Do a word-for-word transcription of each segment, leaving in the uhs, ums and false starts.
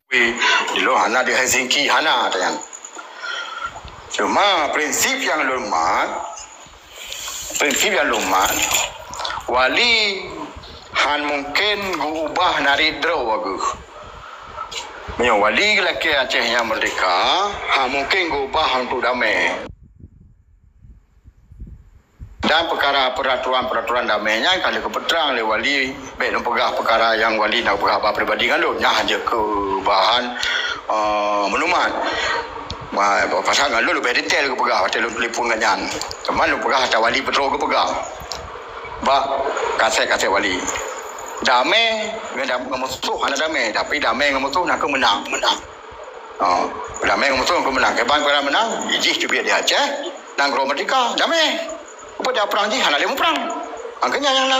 Di lôn hana di Helsinki, hana ata nyan. Cuma prinsip nyang lôn mat, prinsip nyang lôn mat, wali han mungken geuubah narit droe geuh. Meunyoe wali lakée Aceh nyang merdeka, han mungken geuubah untuk damé. Dan peukara peraturan-peraturan damé nyan ka lheueh geupeutrang lé wali, bék lôn peugah peukara nyang wali na peugah bak pribadi ngon lôn, nyan jeuet keu bahan, eh, maklumat. Ma-, pasal ngon lôn leubeh detail geupeugah watée lôn telepon ngon nyan. Cuma lôn peugah ata wali beutôi geupeugah bak kaset-kaset wali. Damé ngon dam-, ngon musoh hana damé, tapi damé ngon musoh na kheueh meunang, meunang. Oh, damé ngon musoh keu meunang. Kiban keu meunang, jih teubiet di Aceh, nanggroe merdeka, damé. Peue dak prang jih, hana lé muprang. Angkeunya nyang na.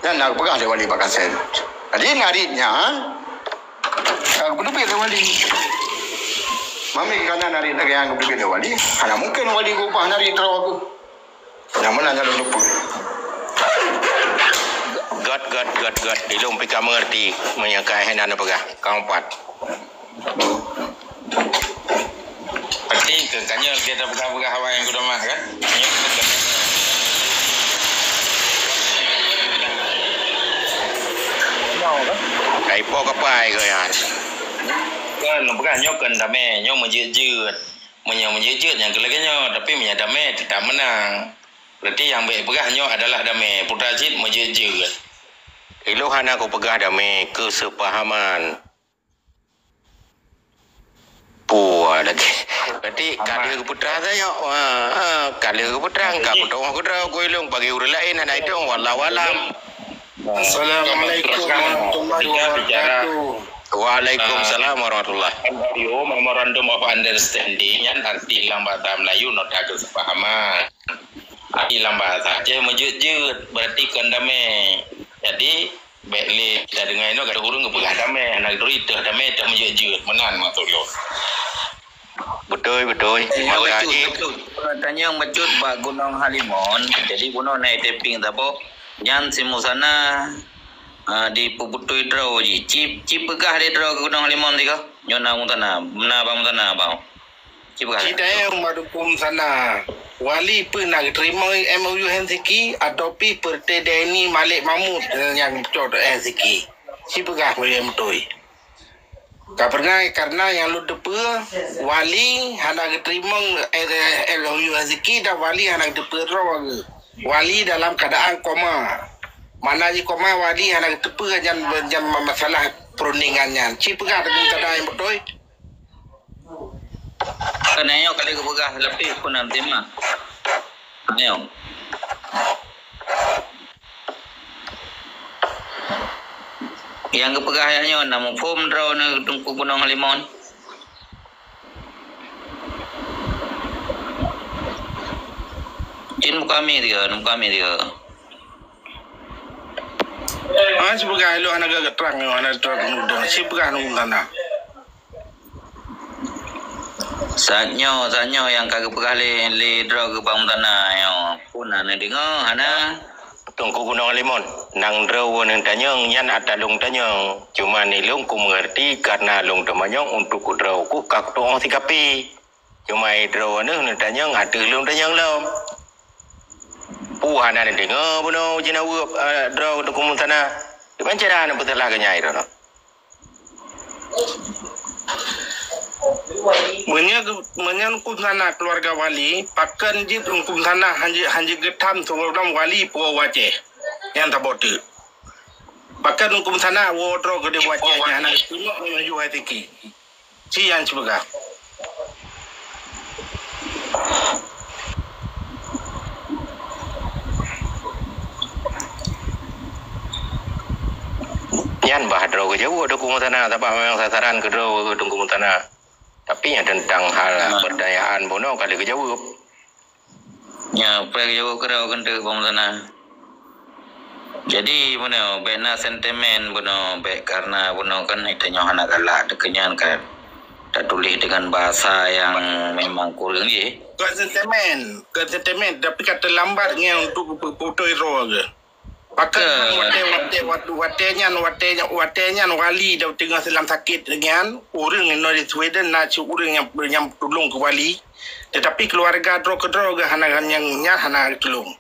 Nyan na geupeugah lé wali bak kaset. Jadi, narit nyan, ka geupeudubiet lé wali. Mami kana narit lagée nyang geupeudubiet lé wali, hana mungken wali geuubah narit droe geuh. Nyang meunan nyan lôn luput. Got, got, got, got. Di lôn pih ka mengerti meunyoe ka hana neupeugah. Ka umpat. Berarti keu kanyang lagée tapeugah-peugah awai nyang kudomah kan? Nyoe kan? Kai po kapai keu nyan. Kan, peugah nyoe kan damé, nyoe meujeuet-jeuet. Meunyoe meujeuet-jeuet nyang keu lagée nyoe, tapi meunyoe damé teutap meunang. Berarti nyang bék peugah nyoe adalah damé, putra cit meujeuet-jeuet. Ilôn hana kupeugah damé, keuseupahaman. Puah lagi. Berarti ka lheueh geupeugah saja. Ha, ha, ka lheueh geupeugah, ka peutuwoe keudroe ku ilôn bagi ureuëng laén hana itong, wallahu alam. Assalamualaikum warahmatullahi wabarakatuh. Waalaikumsalam warahmatullahi. Memorandum of Understanding nyan arti lam bahasa Melayu nota kesepahaman. Arti lam bahasa Aceh meujeuet-jeuet, berarti kon damé. Jadi, bék lé tadeungoe inoe gata ureuëng geupeugah damé, hana geuturi teuh damé teuh meujeuet-jeuet. Meunan maksud lôn. Beutôi, beutôi. Beutôi, beutôi. Tanyong bacut bak Gunong Halimon. Jadi bunoe na taping saboh. Nyan si Musana, ah, dipeubutôi droe jih. Ci, ci peugah lé droe keu Gunong Halimon sigoe. Nyoe na Musana, na bang Musana bang. Ci peugah. Ci tanyong bak Teungku Musana. Wali peue na geuteurimong M O U Helsinki atau pi Partai Deni Malik Mahmud nyang cok Helsinki. Ci peugah bak beutôi. Ka pernah, karena nyang lôn teupeue, wali hana geuteurimong, eh, L O U Helsinki dan wali hana geuteupeue droe. Wali dalam keadaan koma. Mana jih koma, wali hana geuteupeue nyan, nyan masalah perundingan nyan. Ci peugah teuka nyang beutôi. Kan nyoe kali geupeugah leupie pun nanti mah. Nyoe. Nyang geupeugah nyan nyoe na muphom droeneuh Teungku Gunong Halimon. Cit muka mi dia, muka mi dia. Ah, sipeugah ilôn hana geutrang, hana geutrang muda. Sipeugah nunggu tanah. Saat nyoe, saat nyoe nyang ka geupeugah lé, lé droe keu bang Musana nyoe. Pun hana deungoe, hana. Teungku Gunong Halimon, nang droe neuh tanyong nyan ata lôn tanyong. Cuma ni lôn ku mengerti karena lôn teumanyong untuk droe ku ka kutuoh sikapi. Cuma droe neuh tanyong ateueh lôn tanyong lom. Peue hana neudeungoe bunoe jeunaweub, eh, droe Teungku Musana. Diban cara neupeuteulah geunyai droe. Meunyoe, meunyoe Teungku Musana keuluwarga wali, pakon jeuet Teungku Musana hanjeuet, hanjeuet geutham sigohlom wali puwoe u Aceh nyang saboh teuk? Pakon Teungku Musana woe droe keudeh u Aceh nyang hana geuteumok ngon U H T K? Ci nyang sipeugah. Nyan bah droe geujaweueb Teungku Musana, sabab memang sasaran keu droe Teungku Musana. Tapi nyang teuntang hal pertanyaan bunoe ka lheueh geujaweueb. Nyan, peue geujaweueb keudroe keuneuk bang Musana. Jadi, bunoe, bék na sentimen bunoe, bék karena bunoe kan ita nyoe hana galak, teukeunyan ka tatuléh dengan bahasa yang memang kureueng jih. Kon sentimen, kon sentimen, tapi ka teulambat ngieng untuk geupeuputôi droe geuh. Pakon watèe, watèe, watèe, watèe nyan, watèe nyan, watèe nyan wali dan teungoh lam sakét nyan, ureueng inong di Sweden na cit ureueng nyang, nyang tulông keu wali. Tetapi keluarga droe keudroe geuh hana, nyang nyan hana tulông.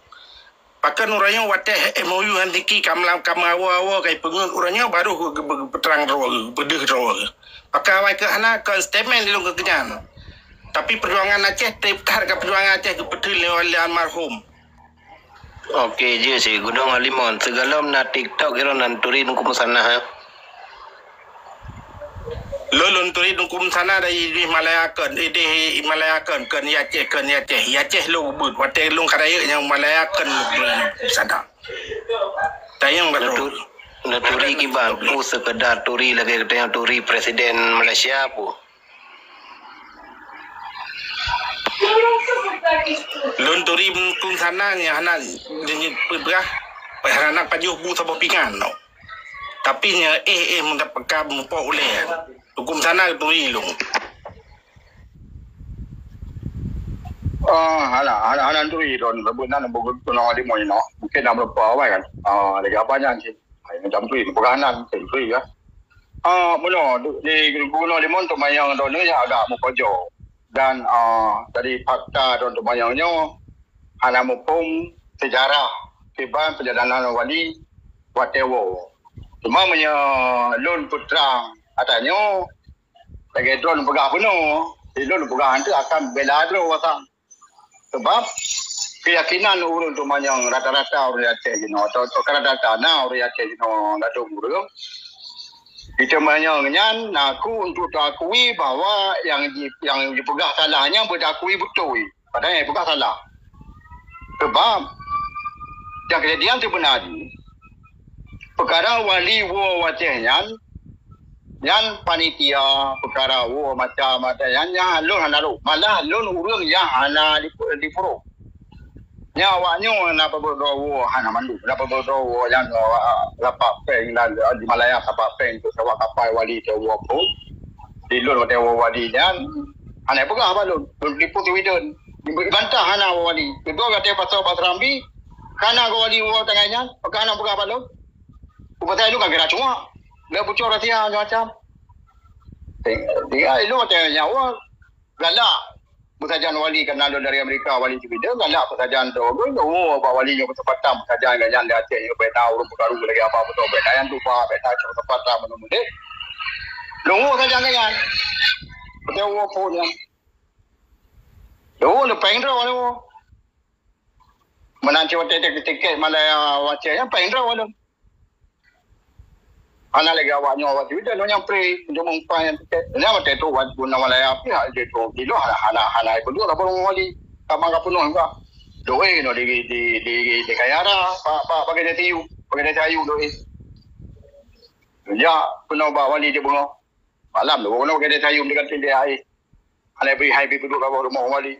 Pakon uroe nyoe watèe M O U Helsinki ka meulam, ka meuawa-awa, ka ipeungeut, uroe nyoe barô geu-, geu-, geupeutrang droe geuh, geupeudeuh droe geuh. Pakon awai keuh hana, kon statement lôn keu nyan. Tapi peujuangan Aceh, trép that ka peujuangan Aceh geupeutheun lé, lé almarhum. Oke, jeuet cit, Gunong Limon. Sigohlom na TikTok, droeneuh nan turi Teungku Meusanah, ya. Lôn, lôn turi Teungku Meusanah dari, di Malaya kon, eh, di Malaya kon, kon i Aceh, kon i Aceh. I Aceh lôn beuet, watèe lôn ka rayeuk nyang Malaya kon lôn turi Teungku Meusanah. Tanyong Na baru. tu-, na turi kiban, peue seukeudar turi lagèe geutanyoe turi Presiden Malaysia peue? Lôn turi Teungku Meusanah nyang hana, nyang peugah, hana pajoh bu saboh pingan, no. Tapi nyoe éh, éh, meuka-, meuka muphom ulèe. Teungku Meusanah turi lôn. Ah, hana, hana, hana turi lôn, sabab nan buku Gunong Limon nyoe. Mungkin na meurupa awai kan. Ah, lagèe apa nyan cit. Hai, macam tu, peugah nan, macam tu, ya. Ah, meunoe, di, di Gunong Limon teumanyong droeneuh nyang agak meupajoh. Dan, ah, dari fakta droeneuh teumanyong nyoe, hana muphom sejarah kiban peujalanan wali watèe woe. Cuma meunyoe lôn peutrang ata nyoe, lagèe droeneuh peugah bunoe, di lôn peugah nyan akan bela droe asai. Sebab keuyakinan ureueng teumanyong rata-rata ureueng Aceh jinoe, atau, atau ka rata-rata na ureueng Aceh jinoe ladôm ureueng. Di teumanyong nyan na ku untuk teuakui bahwa nyang ji-, nyang jipeugah salah nyan beuteuakui beutôi. Padahai nyang jipeugah salah. Sebab nyang keujadian seubeuna jih, peukara wali woe Aceh nyan, nyan panitia peukara woe macam-macam nyan, nyan lôn hana rhot. Malah lôn ureueng nyang hana dipu-, dipeurunoe. Nyan awak nyoe na peubuet droe woe hana mandum. Na peubuet droe woe nyan awak lapak péng dan di Malaya lapak péng untuk sewa kapai wali teuh woe pun. Di lôn watèe woe wali nyan, hana peugah bak lôn. Lôn telepon Sweden. Dibantah hana woe wali. Keudua watèe pasal bak Serambi, hana woe wali woe tangai nyan. Maka hana peugah bak lôn. Peue pasai lôn ka kira cuma. Dah bocor rahsia macam-macam. Tinggai lôn watèe nyawa galak. Meusajan wali ka na lôn dari Amerika, wali Sweden, galak meusajan tu. Lôn woe bak wali nyoe keuseumpatan meusajan ngon nyan di Aceh nyoe, bèk na ureueng peukaru lagèe apa beutôi, bèk na nyang tuba, bèk na kesempatan meunurut deh. Lôn woe sajan ngon nyan. Beutôi woe phôn nyan. Lôn woe leupeng droe lôn woe. Meunan cit watèe tiket, tiket Malaya Aceh nyan peng droe lôn. Hana lagèe awak nyoe, awak Twitter nyoe nyang pre, untuk meumpang nyang tiket. Nyan watèe tu, wan guna Malaya pihak je tu. Di luwa hana, hana, hana ikut dua lapor wali. Kamar ka penuh juga. Doe kena di, di, di, di, di Kayara, pak, pak, pakai data yu, pakai data yu doe. Ya, penuh bak wali je bunga. Malam tu, kena pakai data yu dekat tinggi air. Hana bri hai bri peuduek ka bak rumoh wali.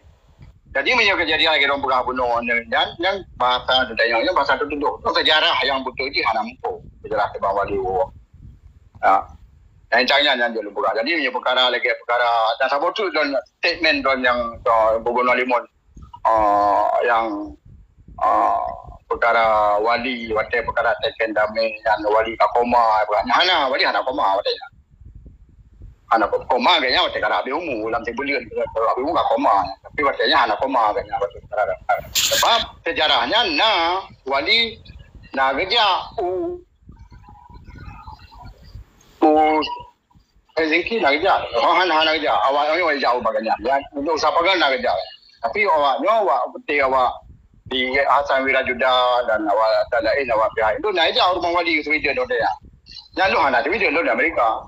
Jadi meunyoe keujadian lagèe ureueng peugah bunoe nyan, nyan, nyan bahasa teuntanyong, nyan bahasa teutudoh. Nyan sejarah nyang beutôi jih hana muphom. Sejarah teuh bak wali woe. Ha. Nyang cang nyan, nyan jeuet lôn peugah. Jadi meunyoe peukara lagèe peukara, dan saboh treuk lôn statement lôn nyang, uh, Gubernur Limon, uh, nyang, uh, peukara wali, watèe peukara teken damé nyan wali ka koma, peukara nyan hana, wali hana koma watèe nyan. Hana koma geuh nyan watèe ka habéh umu, lam sibuleuen ka habéh umu ka koma. Tapi watèe nyan hana koma geuh nyan watèe ka. Sebab sejarah nyan na wali na geujak u, u Helsinki na geujak. Oh, hana, hana geujak. Awak nyoe jak u bagian nyan. Ya, untuk usaha pagan na geujak. Tapi awak nyoe, awak putih awak di Hasan Wirajuda dan awak lain awak pihak itu na geujak u rumoh wali Sweden tu ya. Nyan lôn hana Sweden, lôn di Amerika.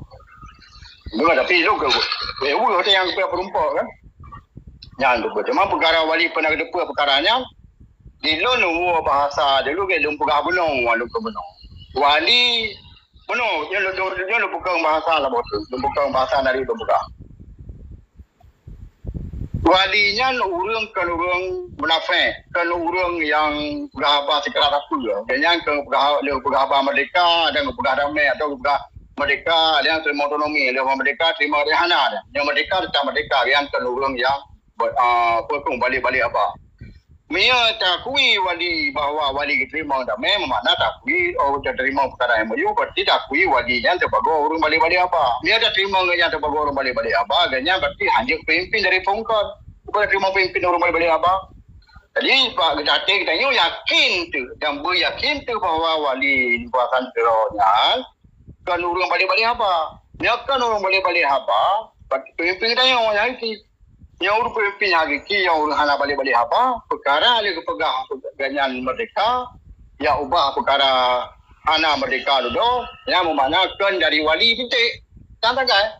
Bukan, tapi lôn ke, eh, ureueng nyang peurumpok kan. Nyan tu, cuma peukara wali pernah geuteupeue peukara nyan, di lôn woe bahasa dulu ke lôn peugah bunoe, lôn ke bunoe. Wali, bunoe, nyan lôn, lôn, nyan lôn peukong bahasa lah, bos. Lôn peukong bahasa dari lôn peugah. Wali nyan ureueng kon ureueng munafék, kon ureueng nyang peugah haba sikira sapeue. Gobnyan kon peugah, lheueh peugah haba merdeka, dan peugah damai, atau peugah merdeka, dan terima otonomi, lheueh merdeka, terima hana. Nyang merdeka, tetap merdeka, gobnyan kon ureueng nyang, ah, apa tu, balik-balik haba. Meunyoe takui wali bahwa wali geuteurimong damé, meumakna takui, oh, geuteurimong peukara M O U, berarti takui wali nyan sibagoe ureuëng balek-balek haba. Meunyoe tateurimong geuh nyan sibagoe ureuëng balek-balek haba, geuh nyan berarti hanjeuet peumimpin dari phon kon. Bukan teurimong peumimpin ureuëng balek-balek haba. Jadi, bak geutanyoe yakin teuh dan beuyakin teuh bahwa wali kuasa droe nyan kon ureuëng balek-balek haba. Nyoe kon ureuëng balek-balek haba, berarti peumimpin geutanyoe nyang hakiki. Nyang ureuëng peumimpin hakiki, nyang ureuëng hana balek-balek haba, peukara lé geupeugah geuhnyan merdeka, ya ubah peukara hana merdeka dudoe, nyan meumakna kon dari wali titek. Tan tagai.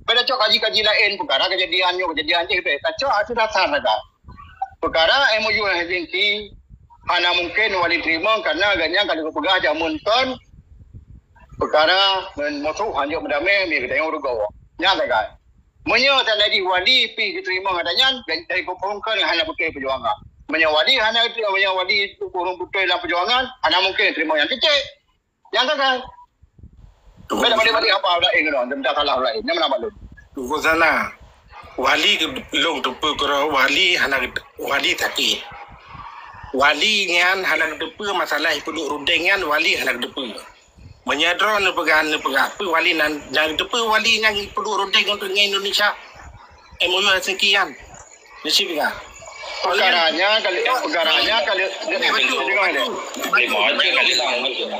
Pada cok kaji-kaji laén peukara kejadian nyoe, kejadian jih beh. Tacok ateueh dasar sagai. Peukara M O U Helsinki hana mungken wali teurimong karena geuhnyan ka lheueh geupeugah jameun kon peukara ngon musoh hanjeuet meudamé, mi geutanyoe rugoe. Nyan sagai. Meunyoe tanda jih wali pih geuteurimong ata nyan, dari kuphon kon hana beutôi peujuangan. Meunyoe wali hana, meunyoe wali ureuëng beutôi lam peujuangan, hana mungken teurimong nyan titek. Nyan sagai. Bukan balik-balik haba laén keunoe, minta salah laén. Nyan meunan balon. Teungku Sana, wali ke-, lôn teupeu keudroe, wali hana, wali sakét. Wali nyan hana geuteupeue masalah ipeuduek rundeng nyan, wali hana geuteupeue. Meunyoe droe neupeugah, neupeugah peue wali nan, nyang geuteupeue wali nyang ipeuduek rundeng untuk ngon Indonesia, M O U Helsinki nyan. Nasi peugah. Peukaranya kali, peukaranya kali, dengar deh. Terima kasih kali lah.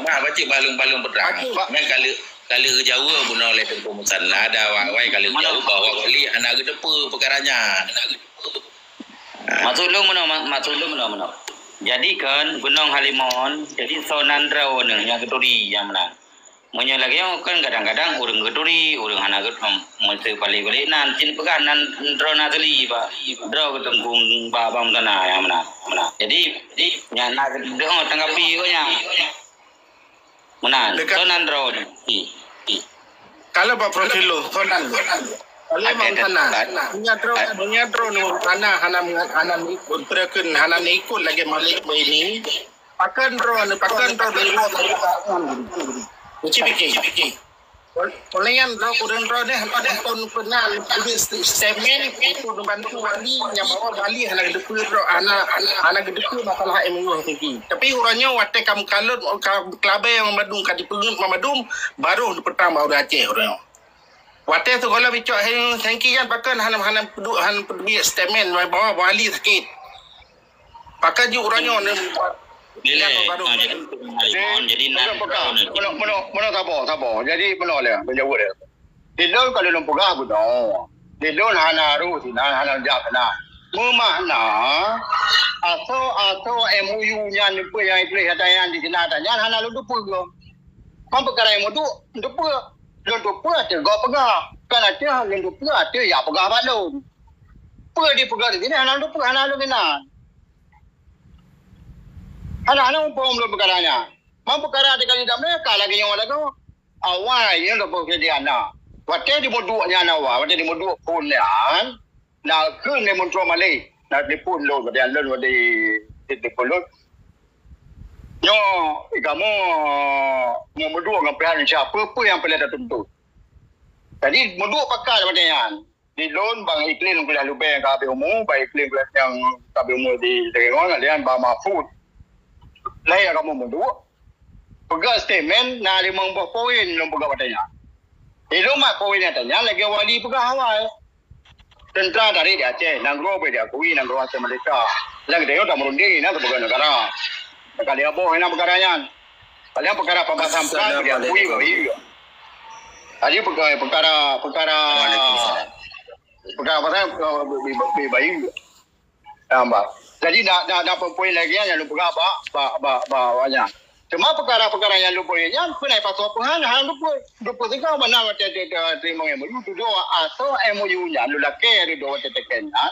Nah, baca balong-balong pedang. Nyan kali, kali jaweueb bunoe lé Teungku Musanna, ada awai-awai kali jaweueb bahwa wali hana geuteupeue peukaranya. Maksud lôn meunoe, ma-, maksud lôn meunoe, meunoe. Jadi kan, gunong Halimon, jadi soe nan droeneuh nyang geuturi nyang meunan. Meunyoe lagée nyoe kan kadang-kadang ureuëng geuturi, ureuëng hana geut-, em, meuseu palék-palék nan, cit peugah nan droe na teuli bak droe geuteungkung bak bang tana nyang meunan. Jadi, jadi nyan na geudeungoe tanggapi keu nyan. Meunan, soe nan droe nyoe. Kalau bak profil lo, soe nan droe. Kalau bang tana, nya droe, nya droe ni bang tana hana, hana ikut, hana ikut lagée malik ini. Pakon droe ni, pakon droe ni. Cuci fikir. Oleh nyan droe, ureuëng droe deh, deh kon peunah beuet statement untuk membantu wali nyang bahwa wali hana geuteupeue droe, hana, hana geuteupeue masalah M O U tinggi. Tapi uroe nyoe watée ka meukalon, ka keulabée mandum, ka dipeungeut mandum, baru dipeutang bak ureuëng Aceh uroe nyoe. Watée sigohlom icok Heng Sengki kan pakon hana, hana peudu-, hana peudeubiet statement bahwa wali sakét. Pakon jih uroe nyoe ni. Bilai, ah, jadi, jadi, jadi, meunoe, meunoe, meunoe saboh, saboh. Jadi, meunoe lé, meujaweueb lé. Di lôn ka lôn peugah bunoe. Di lôn hana roh sinan, hana jak sinan. Meumakna, asoe, asoe M O U nyan peue nyang ituléh ata nyan di sinan, ata nyan hana lôn teupeue. Kon peukara nyang meuduek, teupeue. Lôn teupeue ateueh gob peugah. Kon ateueh lôn teupeue ateueh jak peugah bak lôn. Peue dipeugah di sini hana lôn teupeue, hana lôn keunan. Hana, hana muphom lôn peukara nyan. Mang peukara di kali dam ka lagée nyoe lagoe. Awai nyoe lôn peukeudian na. Watée dimeuduek nyan awai, watée dimeuduek phon nyan, na kheun lé Muntroe Malée, na telepon lôn, watée lôn watée telepon lôn. Nyoe, kamoe meumeuduek ngon pihak Indonesia, peue-peue nyang peureulée tatuntut. Jadi, meuduek pakat watée nyan. Di lôn, Bang Iklim kuliah Lubeng ka habéh umu, Bang Iklim kuliah nyang ka habéh umu di Terengon, alian Bang Mahfud. Lahé kamoe meuduek. Peugah statement, na limong boh poin lôn peugah watée nyan. Di lôn mat poin nyang tanyang lagée wali peugah awai. Teuntara dari di Aceh, nanggroe beu diakui, nanggroe Aceh Merdeka. Lam geutanyoe tameurunding inan sibagoe negara. Teuka lhée boh inan peukara nyan. Kadang peukara pembahasan PRAN beu diakui, beu iya. Jadi peukara, peukara, peukara, peukara apa saya, peukara beu, beu, beu, beu, beu, Nampak. Jadi, na, na, na poin-poin lagée nyan nyang lôn peugah bak, bak, bak, bak awak nyan. Cuma peukara-peukara nyang lôn peugah nyan, peue na pasoe peue hana, hana lôn peugah. Lôn peugah teuka mana watée te-, te-, teurimong M O U, tudoe asoe M O U nyan, lôn lakée dudoe watée teken nyan.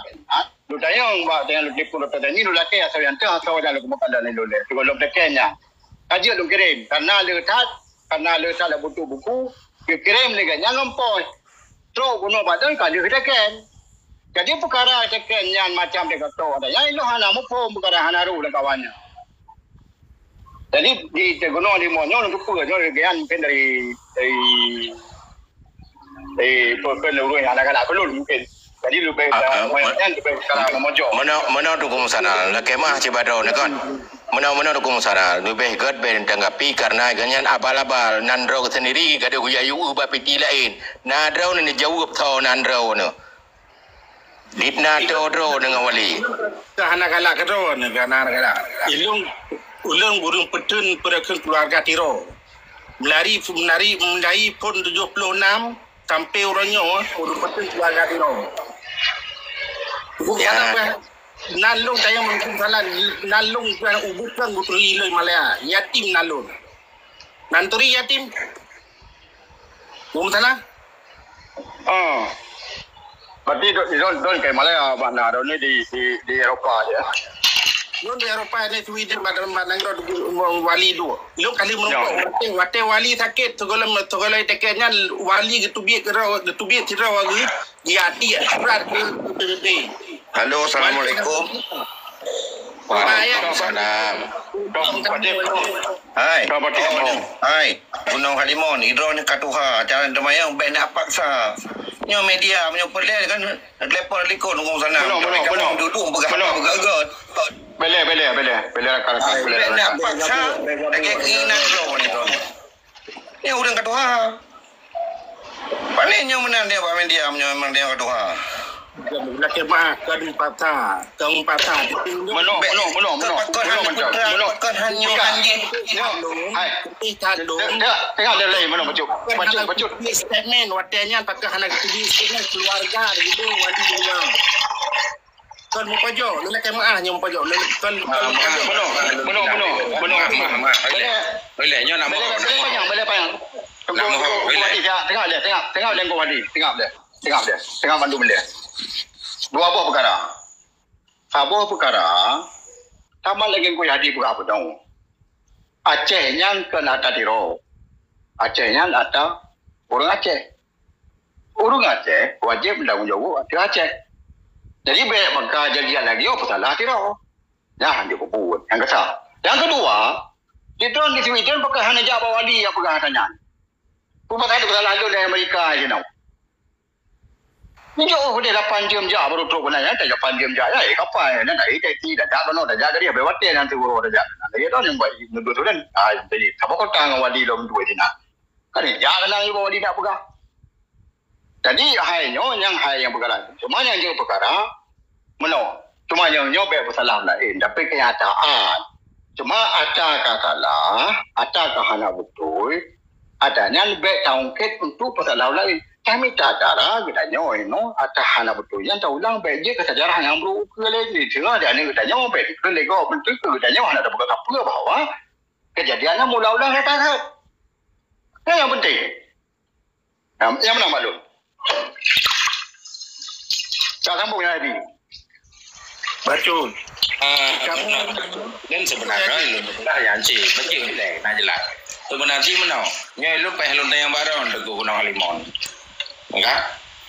Lôn tanyong bak, tanyong lôn telepon Dokto Dani, lôn lakée asoe nyan teuh, asoe nyan lôn keumeukandang lôn lé. Sigohlom teken nyan. Ka jeuet lôn kirém, karena le that, karena le that lôn butuh buku, geukirém lé gobnyan ngon pos. Trok keunoe bak lôn ka lheueh teken. Jadi peukara teken nyan macam teuka tok ada. Nyan ilôn hana muphom peukara hana rôh lam kawan nyan. Jadi di teugunoe di mo nyoe lôn teupeue nyoe gobnyan mungkin dari, dari, dari peue kheun ureuëng nyang galak-galak keu lôn mungkin. Jadi leubeh, ah, ah, meunan leubeh salah ngon mojok. Meunoe, meunoe Teungku Musanal, lakée meu'ah cit bak droeneuh kon. Meunoe, meunoe Teungku Musanal, leubeh gét bèk neutanggapi kareuna geuh nyan abal-abal, nan droe seundiri ka deuh kujak yue bak piti laén. Na droeneuh neujaweueb tho nan droeneuh. Dit na tho droeneuh ngon wali. Ka hana galak keu droeneuh, ka hana galak. Ilôn, ulôn ureueng peuteun peureukeuen keuluwarga Tiro. Meulari, meulari, meulari phon tujoh ploh nam, sampoe uroe nyoe, ureueng peuteun keuluwarga Tiro. Bukan apa, nan lôn tayang meukeuen salah, nan lôn bukan, bukan guturi lôn Malaya, yatim nan lôn. Nan turi yatim. Bum salah. Ah. Berarti dok di zon, zon kai Malaya makna droeneuh di, di, di Eropa je. Lôn di Eropa ni, Sweden, mak, mak nanggroe wali duek. Lôn kali meureumpok, ya, watèe, watèe wali sakét, sigohlom, sigohlom sakét nyan, wali geuteubiet keudroe, geuteubiet sidroe wali, geujadi surat keu P B B. Halo, assalamualaikum. Waalaikumsalam. Hai. Hai. Gunong Halimon, idroe nyoe ka tuha, jangan teumanyong bèk neupaksa. Nyoe media, meunyoe peureulèe kan, telepon likot nunggu sana. Meunoe, meunoe, meunoe. Duduk peugah, meunoe, peugah-peugah. Beleh, beleh, beleh, beleh rakan-rakan, beleh rakan-rakan. Bèk neupaksa, lagèe keinginan droe nyoe. Nyoe ureueng ka tuha. Pane nyoe meunan dia bak media, nyoe memang dia ka tuha. Lakèe meu'ah, kon paksa, kon paksa. Meunoe, meunoe, meunoe, meunoe. Kon hana putra, kon hana nyoe anjing. Hai. Tengok, tengok dia lain, meunoe, bacut. Bacut, bacut. Statement, watèe nyan pakon hana geuteubiet statement keluarga, gitu, wali nyan. Kon meupojok, lôn lakèe meu'ah nyoe meupojok. Lôn, kon, kon meupojok. Meunoe, meunoe, meunoe, meunoe. Boleh, boleh, nyoe nak mohon. Boleh panyang, boleh panyang. Nak mohon, boleh. Tengok dia, tengok, tengok dia, tengok dia. Tengok dia, tengok dia. Tengok mandum dia. Dua boh peukara. Saboh peukara, sama lagèe Teungku Yadi peugah bunoe. Aceh nyan kon ata Tiro. Aceh nyan ata ureueng Aceh. Ureueng Aceh wajéb meutanggung jaweueb ateueh Aceh. Jadi, bèk maka jadi lagèe nyoe peusalah Tiro. Nyan hana jipeubuet. Nyang keusa. Nyang keudua, di droe di Sweden pakon hana jak bak wali nyang peugah hata nyan. Peue pasal peusalah lôn di Amerika jinoe. Jôh udeh lapan jeuem jak baru trok keunan, ya, lapan jeuem jak, ya, eh, kapai, na, na, eh, taxi, tajak keunoe, tajak keudeh, bèk watèe nyan siuroe tajak keunan. Lagèe droe nyang buet meudua sudan. Ah, jadi, saboh kota ngon wali lom dua sinan. Kan jak keunan, iboh wali nak peugah. Jadi, hai nyoe nyang hai nyang peukara. Cuma nyang jeuet peukara, meunoe. Cuma nyang nyoe bèk peusalah laén, tapi kenyataan. Cuma ata ka salah, ata ka hana beutôi, ata nyan bèk taungkét untuk peusalah laén. Tamita cara geutanyoe inoe ata hana beutôi nyan taulang bèk jeuet keu sejarah nyang brôk ukeue lé. Di teungoh di aneuk geutanyoe bèk dikeue lé gob, beutôi keu geutanyoe hana tapeugah sapeue bahwa keujadian nyan meuulang-ulang that-that. Nyan nyang penting. Nyang, nyang meunan maklum. Ka sambung, ya, Adi. Bacut. Ah, kamu kan sebenarnya ilmu lah yang cik, betul deh, nak jelas. Sebenarnya meunoe, nyoe lôn payah lôn tanyong barang deungon Gunong Halimon. Enggak?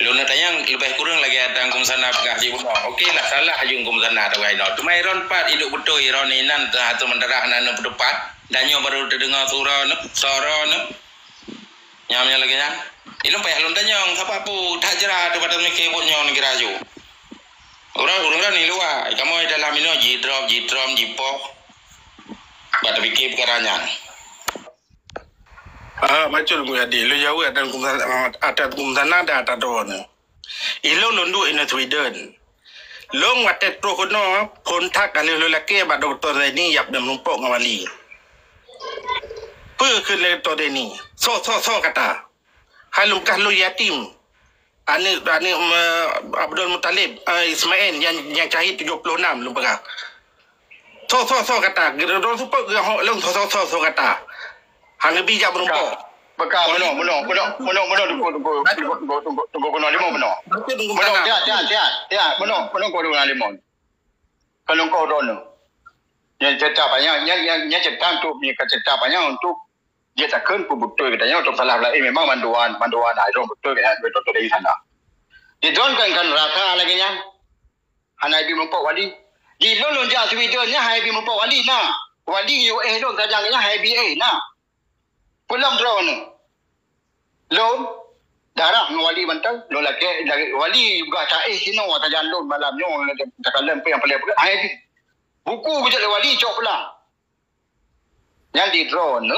Lôn tanyong lebih kurang lagi ada hukum sana peugah cik bunoe. Okey lah, salah aju hukum sana tu, Gunong. Cuma iron pat hidup betul, iron inan teuh atau mendarah anak-anak berdepan. Dan nyoe baru terdengar suara ni, suara ni. Nyang, nyang lagèe nyan. Ilôn payah lôn tanyong, sapa peue that jra tu bak tamikir buet nyoe neugara ju. Ureueng, ureueng droe di luwa, kamoe dalam inoe jidrop, jitrom, jipoh. Bak tapikir peukara nyan. Ah, bacut Teungku Yadi. Lôn jaweueb ata hukum sana, ata hukum sana dan ata droeneuh. Ilôn lôn duek inoe Sweden. Lôn watèe troh keunoe, phôn that ka lheueh lôn lakèe bak Dokto Zaini yab dan meurumpok ngon wali. Peue kheun lé Dokto Zaini? Soe, soe, soe kata? Hai lôn peugah lôn yatim. Aneuk, aneuk, eh, Abdul Muttalib, eh, Ismail nyang, nyang syahid tujoh ploh nam lôn peugah. Soe, soe, soe kata, geudoe seupôt geuhok lôn soe, soe, soe, soe kata. Hana bi jak meurumpok. Beuka, meunoe, meunoe, meunoe, meunoe, meunoe, Teungku, Teungku, Teungku, Teungku, Teungku, Teungku Gunong Halimon meunoe. Meunoe, tiat, tiat, tiat, tiat, meunoe, meunoe, Teungku Gunong Halimon. Ka lôn kô droeneuh. Nyan cerita panyang, nyan, nyan, nyan cerita untuk, nyan cerita panyang untuk jeuet takheun peue beutôi geutanyoe, untuk salah laén memang manduan, manduan, ah, droe beutôi, beutôi dari sana. Di droe kan, kan rasa lagèe nyan. Hana ibi meurumpok wali. Di lôn lôn jak Sweden nyan hana ibi meurumpok wali na. Wali U S lôn tajak nyan hana ibi, eh, na. Peue lom droeneuh? Lôn, Darah ngon wali mantong, lôn lakèe, lagèe wali juga taéh sinoe, tajan lôn malam nyoe, takalon peue nyang paleng peugah. Hai, buku beujeuet lé wali cok pulang. Nyan di drone,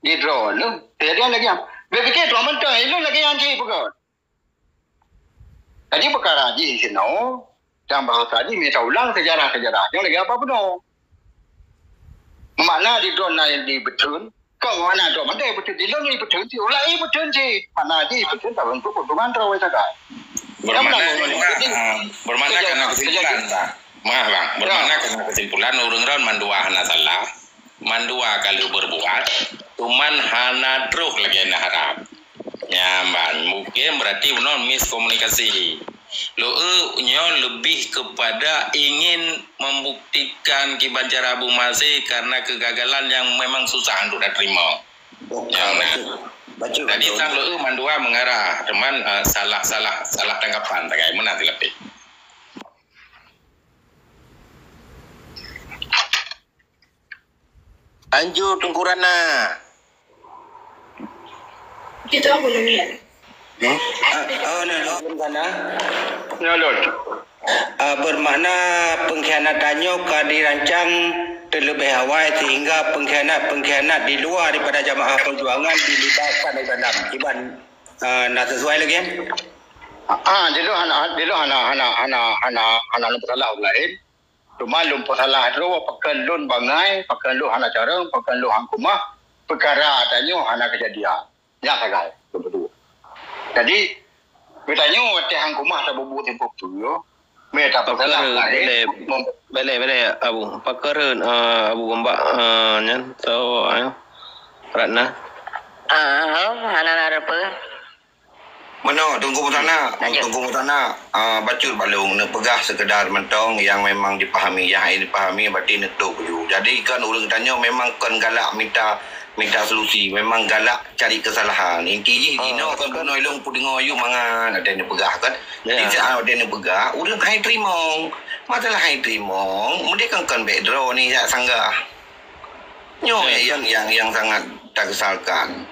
di drone. Kejadian lagèe nyan. Bèk pike droe mantong, ilôn lagèe nyan cit peugah. Jadi peukara jih sinoe, dan bahasa jih mita ulang sejarah-sejarah. Nyoe lagèe apa bunoe. Makna di droe na di beutreun, kok makna droe mandai beutreun, di lôn di beutreun cit, ulah i beutreun cit. Makna jih beutreun, tapi untuk keuntungan droe sagai. Bermakna, Kan menang, ah, bermakna kejadian, karena kesimpulan, kejadian. Tah. Maaf, Bang. Bermakna karena kesimpulan, ureueng droen mandua hana salah. Mandua ka lheueh berbuat, cuman hana troh lagèe na harap. Nyan ban, mungkin berarti bunoe miskomunikasi. Lôn, eh, nyoe lebih kepada ingin membuktikan kiban cara Abu Mansé karena kegagalan yang memang susah untuk diterima. Bukan, Nyan, nah. Bacut, bacut, Jadi, bacut. Sang lôn, eh, mandua mengarah, cuman, eh, salah, salah, salah tanggapan, tagai meunan silapeh. Anju Teungku Ratna. Kita apa namanya? Hmm? Ah, oh, no, no. Ratna. Ya, Lord. Ah, bermakna pengkhianatan nyoe ka dirancang terlebih awai sehingga pengkhianat-pengkhianat di luar daripada jamaah perjuangan dilibatkan di dalam. Kiban, ah, na sesuai lagi, kan? Ah, di luar hana, di luar hana, hana, hana, hana, hana lôn peusalah ureueng laén. Cuma lôn peusalah droe, pakon lôn bangai, pakon lôn hana carông, pakon lôn han keumah, peukara tanyoe hana keujadian. Nyan sagai, lôn peuduek. Jadi, geutanyoe watèe han keumah tabubuet sipeue-peue, mé tapeusalah Pakon laén, boleh, mem- boleh, boleh, Abu. Pakon, eh, Abu Gombak, eh, nyan, so, eh, Ratna. Ah, hana na reupeu. Meunoe, Teungku Musana, Lanjut. Teungku Musana, ah, bacut bak lôn, neupeugah sekedar mantong nyang memang dipahami, nyang hana dipahami berarti neutok baju. Jadi, kan ureueng tanyoe memang kon galak mita, mita solusi, memang galak cari kesalahan. Inti jih, Ah, jinoe kan kan. Bunoe lôn peudeungoe yue mangat, ada neupeugah kan. Jadi, Ya. Saat ada neupeugah, ureueng hai teurimong. Masalah hai teurimong, meudeh kan kon bèk droe ni jak sanggah. Nyoe Ya, nyang, kan. Nyang, nyang sangat takesalkan.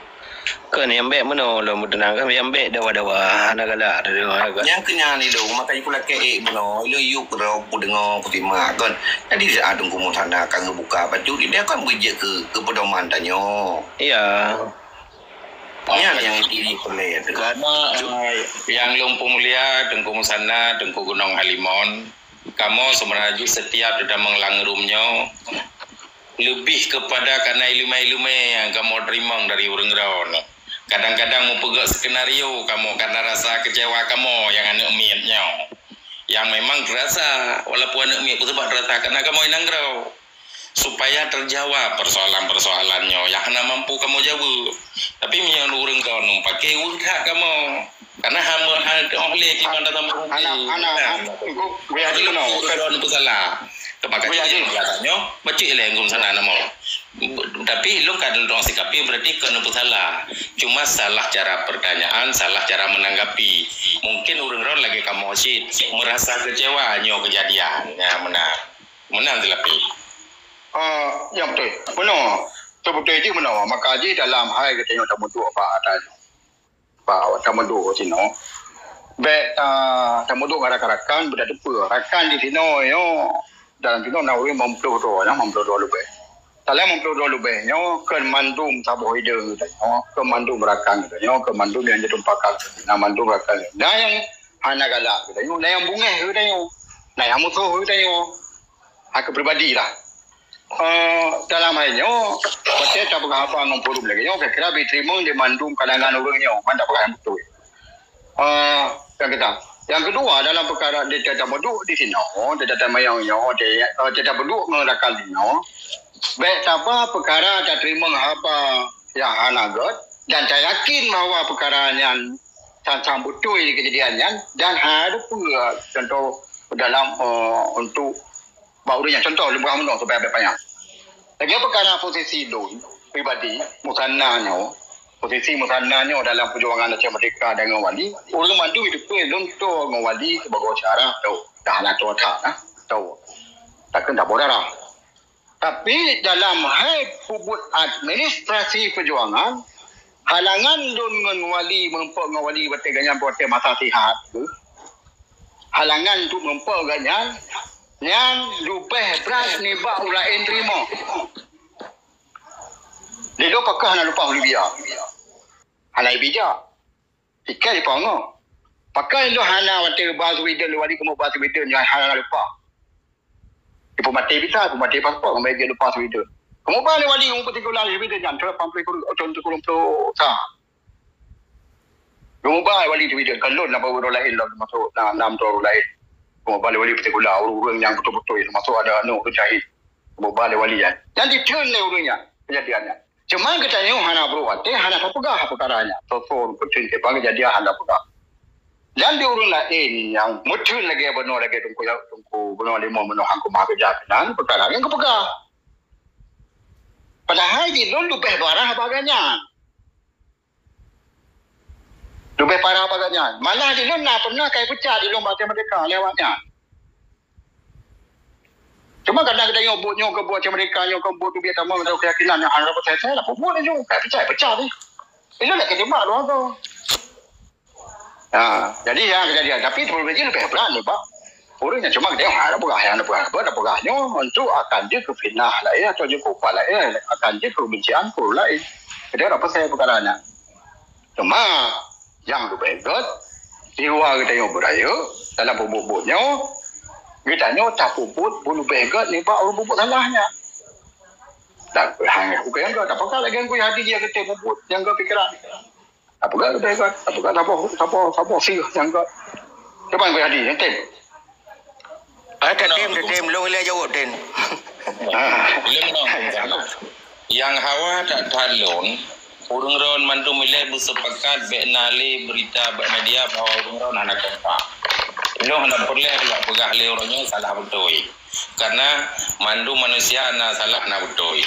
Kon nyang bèk meunoe lôn meuteunang, kan nyang bèk dawa-dawa, hana galak, hana galak. Nyang keu nyan ilôn, maka jikulakèe ék bunoe, ilôn yue keudroe, kudeungoe, kusimak, kon. Jadi, saat Teungku Musana ka geubuka bacut, dia kan beujeuet keu, keu peudoman tanyoe. Iya. Nyan nyang jipeureulèe tu. Karena, eh, nyang lôn peumulia, Teungku Musana, Teungku Gunong Halimon, kamoe seubeunajih setiap teutamong lam room nyoe, leubeh keupada kana ileumèe-ileumèe nyang kamoe teurimong dari ureueng droeneuh. Kadang-kadang meupeugöt skenario kamoe karena rasa keucewa kamoe nyang aneuk miet nyoe. Nyang memang teurasa, walaupun aneuk miet pun sabab teurasa karena kamoe inong droe. Supaya terjawab persoalan-persoalan nyoe nyang hana mampu kamoe jaweueb. Tapi meunyoe ureueng droeneuh paké, weueh that kamoe. Karena hana, hana, hana, hana, hana, hana, Teungku, bri hati keunoe. Ureueng droeneuh peusalah. Teuma ka Bri hati. Nyoe, bacut ilèe Teungku Musana nama. Tapi lôn ka lôn sikapi berarti keuneuk peusalah. Cuma salah cara pertanyaan, salah cara menanggapi. Mungkin ureueng droeneuh lagèe kamoe cit, merasa kecewa nyoe kejadian. Ya, meunan. Meunan teulapeh. Ah, ya beutôi. Meunoe. Beutôi-beutôi jih meunoe. Maka jih dalam hai geutanyoe tameuduek bak ata nyoe. Bak tameuduek sinoe. Bèk, ah, tameuduek ngon rakan-rakan, beutateupeue. Rakan di sinoe nyoe, dalam sinoe na ureueng limong ploh droe, limong ploh droe leubeh. Dalam limong ploh droe leubeh nyoe, kon mandum saboh idéh geutanyoe, kon mandum rakan geutanyoe, kon mandum nyang jitumpakat, na mandum rakan. Na nyang hana galak geutanyoe, na nyang beungèh geutanyoe, na nyang musoh geutanyoe. Hak pribadi lah. Eh, dalam hal nyoe, watèe tapeugah haba ngon forum lagèe nyoe, kira-kira jiteurimong lé mandum kalangan ureueng nyoe, ban tapeugah nyang beutôi. Eh, nyang keuta-, nyang keudua, dalam peukara di, di, tameuduek di sinoe, di, di, tameuyang nyoe, di, eh, di, tameuduek ngon rakan nyoe, bèk taba peukara tateurimong haba nyang hana gèt dan tayakin bahwa peukara nyan sang-sang beutôi di keujadian nyan dan hana peue, contoh dalam, eh, untuk bak ureueng nyan. Contoh, lôn peugah meunoe supaya bèk panyang. Lagèe peukara posisi lôn pribadi, Musana nyoe, posisi Musana nyoe dalam peujuangan Aceh Merdeka dan ngon Wali, ureueng mandum jiteupeue lôn toe ngon Wali sibagoe syarah toe, dah na toe that nah, toe. Takheun tabôh darah. Tapi dalam hai peubuet administrasi peujuangan, Halangan lôn ngon wali, meurumpok ngon wali watèe gobnyan watèe masa sihat tu. Halangan untuk meurumpok gobnyan, nyan leubeh brat nibak ureueng laén teurimong. Lé lôn pakon hana lumpah u Libya. Hana bijak. Tikai jipeungoh. Pakon lôn hana watèe ba Sweden, lôn wali kamoe ba Sweden nyan hana lumpah. Ipeumaté visa, ipeumaté paspor, ngon jeuet lumpah Sweden. Kamoe ba lé wali, kamoe peutikula lé Sweden nyan, trok pampli kurung, ocon tu kurung ploh sa. Kamoe ba lé wali Sweden, kan lôn na ureueng laén lom, masuk na, na droe ureueng laén. Kamoe ba lé wali peutikula, ureueng-ureueng nyang beutôi-beutôi, masuk ada aneuk jahil. Kamoe ba lé wali nyan. Nyan jitheun lé ureueng nyan, keujadian nyan. Cuma geutanyoe hana brôk até, hana tapeugah peukara nyan. Soe-soe ureueng peutheun, bang keujadian hana tapeugah. Dan di ureueng laén nyang meutheun lagèe bunoe, lagèe Teungku, Teungku bunoe limong bunoe han keumah keujak keunan, peukara nyan geupeugah. Padahai di lôn leubeh parah bak gobnyan. Leubeh parah bak gobnyan. Malah di lôn na pernah kai peucat di lôn bak Merdeka lé awak nyan. Cuma kadang geutanyoe buet nyoe keu buet Merdeka, nyoe keu buet teubiet tamong, keuyakinan nyang hana beutôi-beutôi, lah buet nyoe, kai peucat, peucat ni. Ilôn lagèe tembak luwa tu. Ha, jadi nyan keujadian. Tapi teupeu jih leubeh brat nibak ureueng nyan, cuma geutanyoe hana peugah, hana peugah, hana peugah nyoe untuk akan jeuet keu fitnah laén atau jeuet keu upah laén, akan jeuet keu keubencian keu ureueng laén. Geutanyoe hana pasai peukara nyan. Cuma nyang leubeh gèt, di luwa geutanyoe beurayeuk, dalam peubuet-buet nyoe, geutanyoe tapeubuet beuleubeh gèt nibak ureueng peubuet salah nyan. Dan hana bukan nyang gèt, apakah lagèe nyang kuyue hati dia geutanyoe peubuet nyang gèt pikiran. Apakah leubeh gèt, apakah saboh, saboh, saboh sih nyang gèt. Cuba kuyue hati, nyang tem. Ah, tak tem, tak tem. Long ilèe jaweueb, tem. Ah. Ilèe menang. Nyang hawa that-that lôn, ureueng droen mandum ilèe beusepakat bèk na lé beurita bak media bahwa ureueng droen hana kompak. Lôn hana peureulèe lôn peugah lé ureueng nyoe salah beutôi. Karena mandum manusia na salah na beutôi.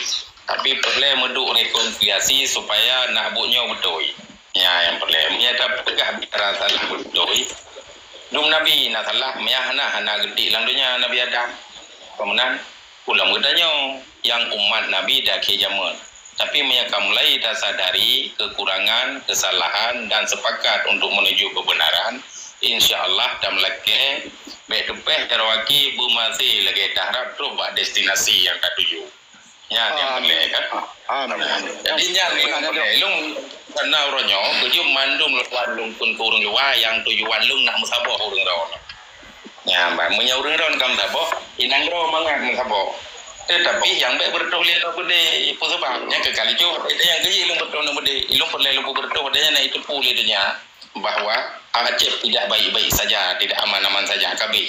Tapi peureulèe meuduek rekonsiliasi supaya na buet nyoe beutôi. Nyan nyang peureulèe. Meunyoe tapeugah bicara salah beutôi, dum nabi na salah, meunyoe hana, hana geutik lam donya Nabi Adam. Peue meunan? Ulôn geutanyoe nyang umat Nabi di akhé jameun. Tapi meunyoe ka mulai tasadari kekurangan, kesalahan dan sepakat untuk menuju kebenaran, insya Allah tameulakèe bèk teupèh jaroe gaki beumaséh lagèe taharap trôh bak destinasi nyang tatuju. Nyan nyang peureulèe kan? Amin. Jadi nyan nyang peureulèe. Lôn kana uroe nyoe, keujeuet mandum lôn wan lôn kheun keu ureueng luwa nyang tujuan lôn nak meusaboh ureueng droen. Nyan ban meunyoe ureueng droen ka meusaboh, inong droe mangat meusaboh. Tetapi nyang bèk beureutoh lé aneuk beudé, peue sabab? Nyan keu kali jôh, nyang keujeuet lôn beureutoh aneuk beudé, lôn peureulèe lôn peubeureutoh, dan nyan na iteupeue lé donya bahwa Aceh tidak baik-baik saja, tidak aman-aman saja, ka abéh.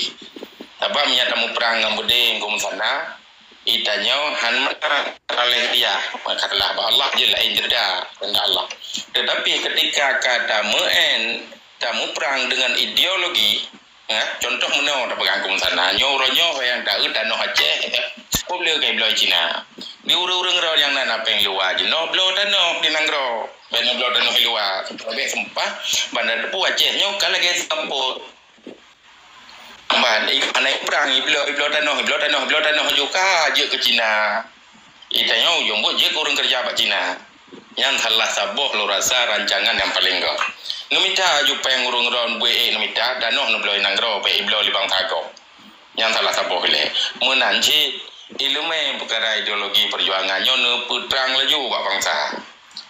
Sabab meunyoe tamuprang ngon beudé, ngon meusalah, Geutanyoe han meunan, ka lheueh dia, maka telah bak Allah jeuet laén ceurita, kehendak Allah. Tetapi ketika ka tameu'en, tamuprang dengan ideologi, ya, contoh meunoe tapeugah keu meusalah, nyoe uroe nyoe nyang taeu tanoh Aceh, ya, peue ka ibloe Cina. Di ureueng-ureueng droe nyang na, na péng luwa jinoe bloe tanoh di nanggroe, ban bloe tanoh di luwa, bèk seumpah, ban tateupeue Aceh nyoe ka lagèe Singapura. Ban, i-, aneuk prang, ibloe, ibloe tanoh, ibloe tanoh, ibloe tanoh, ju ka jeuet keu Cina. Geutanyoe ujong buet jeuet keu ureueng keureuja bak Cina. Nyan salah saboh lôn rasa rancangan nyang paleng göt. Neumita ju péng ureueng droe beuék neumita, tanoh neubloe nanggroe, bèk ibloe lé bansa gob. Nyan salah saboh ilèe. Meunan cit, ileumèe peukara ideologi peujuangan nyoe neupeutrang laju bak bansa.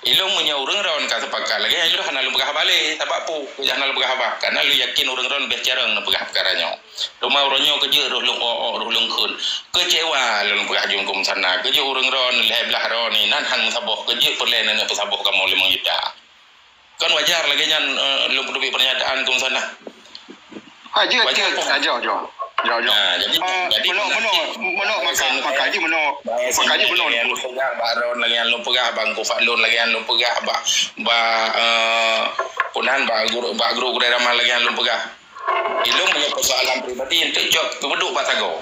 Ilôn meunyoe ureueng droen ka seupakat lagèe nyan, ilôn hana lôn peugah haba lé, sabab peue? Keu hana lôn peugah haba, karena lôn yakin ureueng droen leubeh carông neupeugah peukara nyoe. Teuma uroe nyoe keujeuet roh lôn ôk-ôk, roh lôn kheun. Keucewa lôn peugah jeuem keu meusalah, keujeuet ureueng droen lhèe blaih droe ni nan han meusaboh, keujeuet peureulèe neuneuek peusaboh kamoe limong juta. Kan wajar lagèe nyan, eh, lôn peuteubiet peurnyataan keu meusalah. Ah, jeuet, jeuet. Ah, jauh, jauh. Jauh, jauh. Ah, jadi, ah, jadi meunoe, meunoe, meunoe, maka, maka jih meunoe, maka jih meunoe. Lagèe nyan lôn peugah bak Ron, lagèe nyan lôn peugah bak Gufadlon, lagèe nyan lôn peugah bak, bak, eh, peue nan, bak guru, bak guru Gurèe Ramal, lagèe nyan lôn peugah. Ilôn meunyoe persoalan pribadi, enteuk cok peuduek bak sagoe.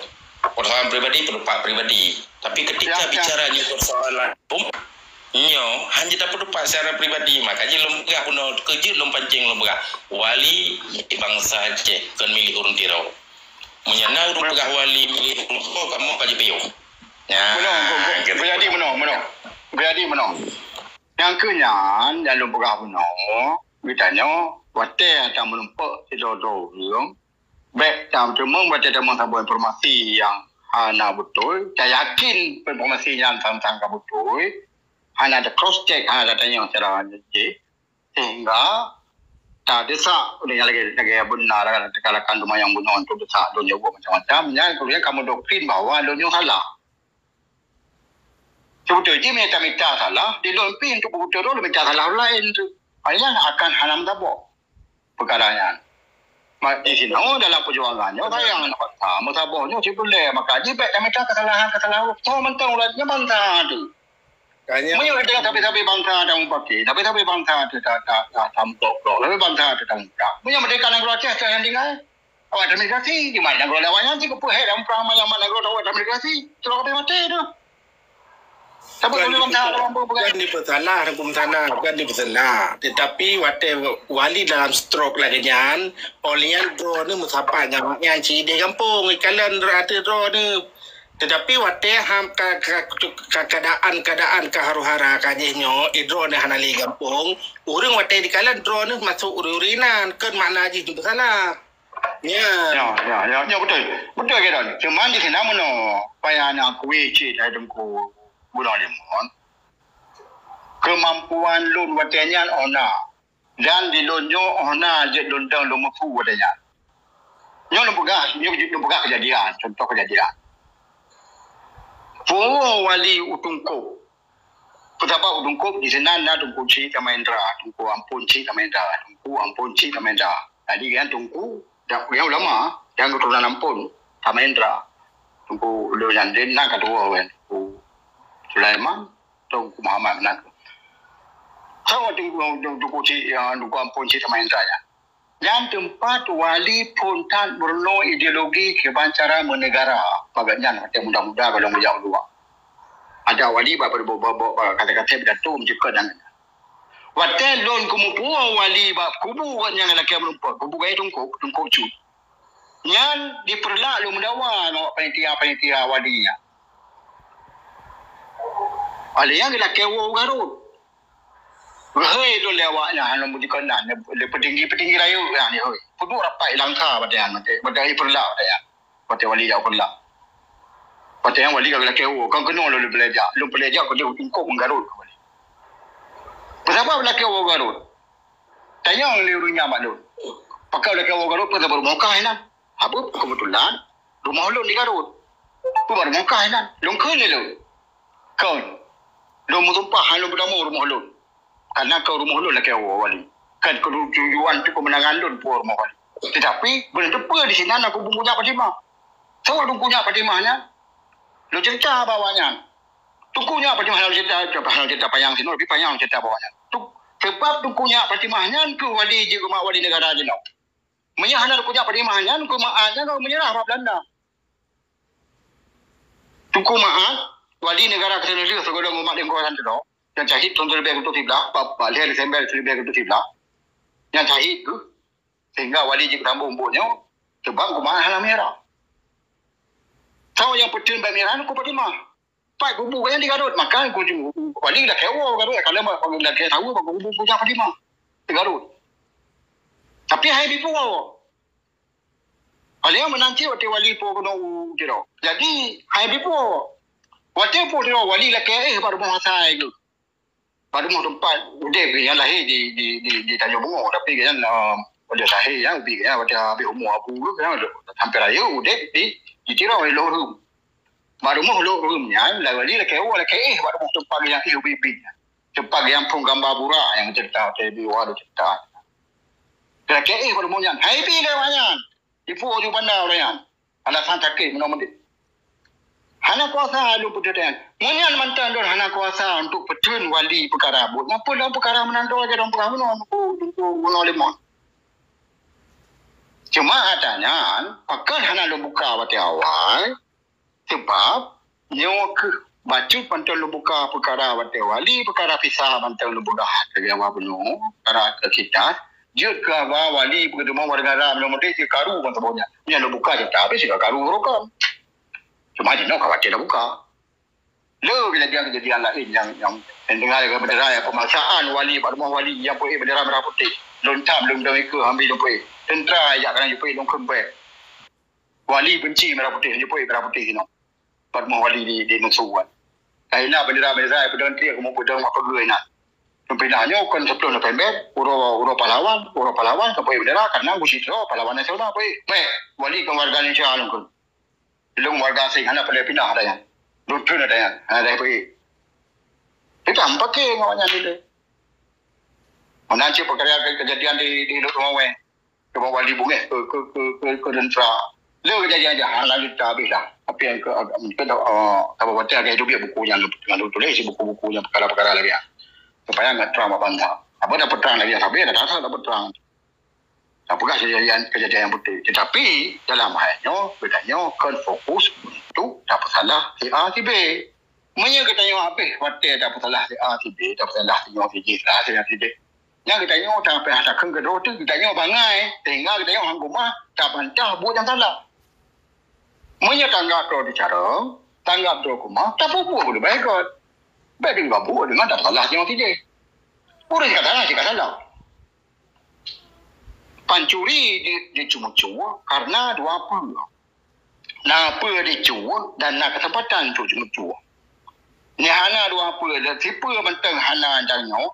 Persoalan pribadi, pendapat pribadi. Tapi ketika bicara nyoe persoalan umum, nyoe hana tapeutupat secara pribadi, maka jih lôn peugah bunoe, keujeuet lôn pancing lôn peugah, wali milék bansa Aceh, kon milék ureueng Tiro. Meunyoe na ureueng peugah wali milék ureueng Tiro, kamoe ka jipiôh. Nyan, meunoe, Gu-, Gu-, Guyadi meunoe, meunoe. Guyadi meunoe. Nyang keu nyan, nyang lôn peugah bunoe, geutanyoe watèe ata meureumpok sidroe-droe ureueng, bèk tameuteumong watèe tamong saboh informasi nyang hana beutôi, tayakin informasi nyan sang-sang ka beutôi, hana ta-cross check, hana tatanyong secara jih, sehingga tadesak ureueng nyang lagèe, lagèe beuna, rakan-rakan teumanyong bunoe untuk desak lôn jaweueb macam-macam, nyan keumudian kamoe doktrin bahwa lôn nyoe salah. Seubeutôi jih meunyo tamita salah, di lôn pih untuk peubeutôi droe lôn mita salah ureueng laén tu. Hai nyan akan hana meusaboh peukara nyan. Ma-, di sinoe dalam peujuangan nyoe sayang aneuk bansa, meusaboh nyoe sibuleue, maka jih bèk tamita keusalahan-keusalahan soe mantong ulat nyoe bansa tu. Meunyoe dengan sabe-sabe bansa dan mupake, sabe-sabe bansa tu ta-, ta-, ta-, tamblok-blok, sabe bansa tu tamuka. Meunyoe merdeka nanggroe Aceh tu nyang tinggai, awak transmigrasi, di mana nanggroe lawan nyan cit keupeue hèk dan prang mangat nanggroe awak transmigrasi, sidroe ka maté tu. Saboh Bukan kami bansa dipesalah, dalam bukan bukan dipesalah, hukum sana, bukan dipesalah. Tetapi watèe wali dalam stroke lagèe nyan, oleh nyan droeneuh meusapat ngon awak nyan cit di gampông, ikalon rata droeneuh. Tetapi watèe ham ka, ka, ka, keadaan-keadaan ka huru-hara ka jih nyoe, i droeneuh hana lé gampông, ureueng watèe dikalon droeneuh masuk ureueng-ureueng inan, kon makna jih dipesalah. Ya. Ya, ya, ya, ya, beutôi. Beutôi keudroe. Cuman di sinan meunoe, payah na akui cit hai Teungku Gubernur Limon. Keumampuan lôn watèe nyan oh na. Dan di lôn nyoe oh na jeuet lôn dong lôn meusu watèe nyan. Nyoe lôn peugah, nyoe jeuet lôn peugah keujadian, contoh keujadian. Puwoe wali u Teungku. Peusabab u Teungku di sinan na Teungku Chik Samayendra, Teungku Ampon Chik Samayendra, Teungku Ampon Chik Samayendra. Jadi, nyan Teungku, dan nyan ulama, dan keuturonan Ampon Samayendra. Teungku Lheueh nyan, na keudua, Teungku Sulaiman, Teungku Muhammad meunan. Sawa Teungku, Teungku Chik, ya, Teungku Ampon Chik Samayendra nyan. Nyan teumpat wali phon that meurunoe ideologi kiban cara meunegara. Bak nyan watèe muda-muda gohlom geujak u luwa. Ada wali bak, bak, bak, bak, bak kata-kata pidato meunyoe keu dan watèe lôn keumeupuwoe wali bak kubu gobnyan lakèe meurumpok, kubu gaya Teungku, Teungku Cut. Nyan dipeureulak lôn meudawa ngon panitia-panitia wali nyan. Alèh nyan geulakèe woe u Garut. Geuhôi lôn lé awak nyan, hana meudikon nan, lé peutinggi-peutinggi rayeuk nyan, hôi. Peuduek rapat i Langsa watèe nyan, watèe, watèe i Peureulak watèe nyan. Watèe wali jak u Peureulak. Watèe nyan wali ka geulakèe woe, kon keunoe lôn peureulèe jak. Lôn peureulèe jak keudéh u Teungku ngon Garut. Peusabab lakèe woe Garut? Tanyong lé ureueng nyan bak lôn. Pakon lakèe woe Garut, peue saboh rumoh kah inan? Haba keubeutulan rumoh lôn di Garut. Peue rumoh kah inan? Lôn kheun lé lôn. Kon. Lôn meusumpah hana lôn peutamong rumoh lôn. Kareuna kon rumoh lôn lakèe woe wali. Kon keu tujuan untuk keumeunangan lôn puwoe rumoh wali. Teutapi, beuneuteupeu di sinan na kubu Teungku Nyak Fatimah. Soe Teungku Nyak Fatimah nyan? Lôn ceurita bak awak nyan. Teungku Nyak Fatimah hana lôn ceurita, hana lôn ceurita panyang sinoe, tapi panyang lôn ceurita bak awak nyan. Tu, seubab Teungku Nyak Fatimah nyan keuh wali jeuet keu mak wali neugara jinoe. Meunyoe hana Teungku Nyak Fatimah nyan, Teungku Ma'at nyan ka meunyeurah bak Beulanda. Teungku Ma'at, wali neugara keuh lheueh sigohlom umat Teungku Hasan Tudong, nyang syahid thôn siribèe reutôh siblaih, bak, bak lhèe Desember siribèe reutôh siblaih, nyang syahid keuh, sehingga wali jeuet keu sambông buet nyoe, seubab Teungku Ma'at hana meunyeurah. Soe nyang peutheun bak meunyeurah Teungku Fatimah. Pat kubu gobnyan di Garut, maka kubu wali lakèe woe Garut, ka lheueh lakèe saweue bak kubu Teungku Nyak Fatimah di Garut. Tapi hai bi puwoe. Alèh nyan meunan cit watèe wali puwoe keunoe u Tiro. Jadi, hai bi puwoe. Watèe puwoe Tiro, wali lakèe éh bak rumoh asai geuh. Bak rumoh teumpat udép geuh nyan lahé di, di, di, di Tanjong Bungo, tapi geuh nyan, eh, watèe lahé nyan, ubit geuh nyan watèe habéh umu abu geuh nyan, sampoe rayeuk udép di, di Tiro, di Lhokseumawe. Bak rumoh Lhokseumawe nyan, wali lakèe woe, lakèe éh bak rumoh teumpat geuh nyan éh ubit-ubit nyan. Teumpat geuh nyan phon gamba burak nyang ceurita, watèe bi wa lôn ceurita. Lakèe éh bak rumoh nyan, hai bi lé awak nyan. Jipuwoe ju banda ureueng nyan. Alasan sakét meunoe meudeh. Hana kuasa lôn peutheun nyan. Meunyan mantong lôn hana kuasa untuk peutheun wali peukara buet. Nyan peue lom peukara meunan droe jadong peugah bunoe, Teungku, Teungku Gubernur Limon. Cuma ata nyan, pakon hana lôn buka watèe awai, seubab nyoe keuh bacut mantong lôn buka peukara watèe wali, peukara visa mantong lôn peugah lagèe awak bunoe, peukara keu kita, jeuet keu haba wali peugeuteumeung wareuga meunoe meudeh jeuet karu ngon saboh nyan. Nyan lôn buka cerita, habéh sira karu rukon. Cuma jinoe ka watèe lôn buka. Le kejadian-kejadian laén nyang, nyang, nyang tinggai lagèe bendera nyang pemaksaan wali bak rumoh wali nyang peuék bendera merah putih. Lôn tham lôn dong ikeu hambi lôn peuék. Teuntra jak keunan jipeuék lôn kheun bèe. Wali benci merah putih, jipeuék merah putih inoe. Bak rumoh wali di, di Meuseu kan. Kaina bendera-bendera nyang peudong triek, kamoe peudong mak peugöt inan. Lôn pinah nyoe kon siplôh November, uroe, uroe pahlawan, uroe pahlawan ka peuék bendera, karena geusidroe pahlawan nasional peuék. Bèk, wali kon warga Indonesia lôn kheun. Lôn warga asing, hana peureulèe pinah ata nyan. Lôn treun ata nyan, hana peuék. Kita meupaké ngon awaknyan dilèe. Meunan cit peukara ke-, kejadian di, di Lhokseumawe. Keu wali bungéh, keu, keu, keu, keu, keu teuntra. Le kejadian jahan lanjut dah habéh dah. Tapi nyang keu, keu, keu, eh, saboh watèe lagèe dubiet buku nyang, nyang tuléh, buku-buku nyang peukara-peukara lagèe nyan. Supaya ngat trang bak bansa. Apa dah peutrang lagèe nyan, habéh dah, dah, dah peutrang. Tapeugah kejadian, kejadian nyang beutôi. Tetapi, dalam hal nyoe, geutanyoe kon fokus untuk tapeusalah si A, si B. Meunyoe geutanyoe habéh watèe tapeusalah si A, si B, tapeusalah si nyoe, si jih, salah si nyan, si jih. Nyan geutanyoe sampai hana kheun keudroe teuh, geutanyoe bangai, sehingga geutanyoe han keumah tabantah buet nyang salah. Meunyoe tanggap droe dicarông, tanggap droe keumah, tapeubuet leubeh göt. Bèk dibabuet deungon tasalah si nyoe, si jih. Ureueng ka salah, cit ka salah. Pancuri di, diceumeucue karena dua peue. Na peue dicuek dan na keuseumpatan untuk ceumeucue. Nyan hana dua peue, dan sipeue mantong hana tanyoe,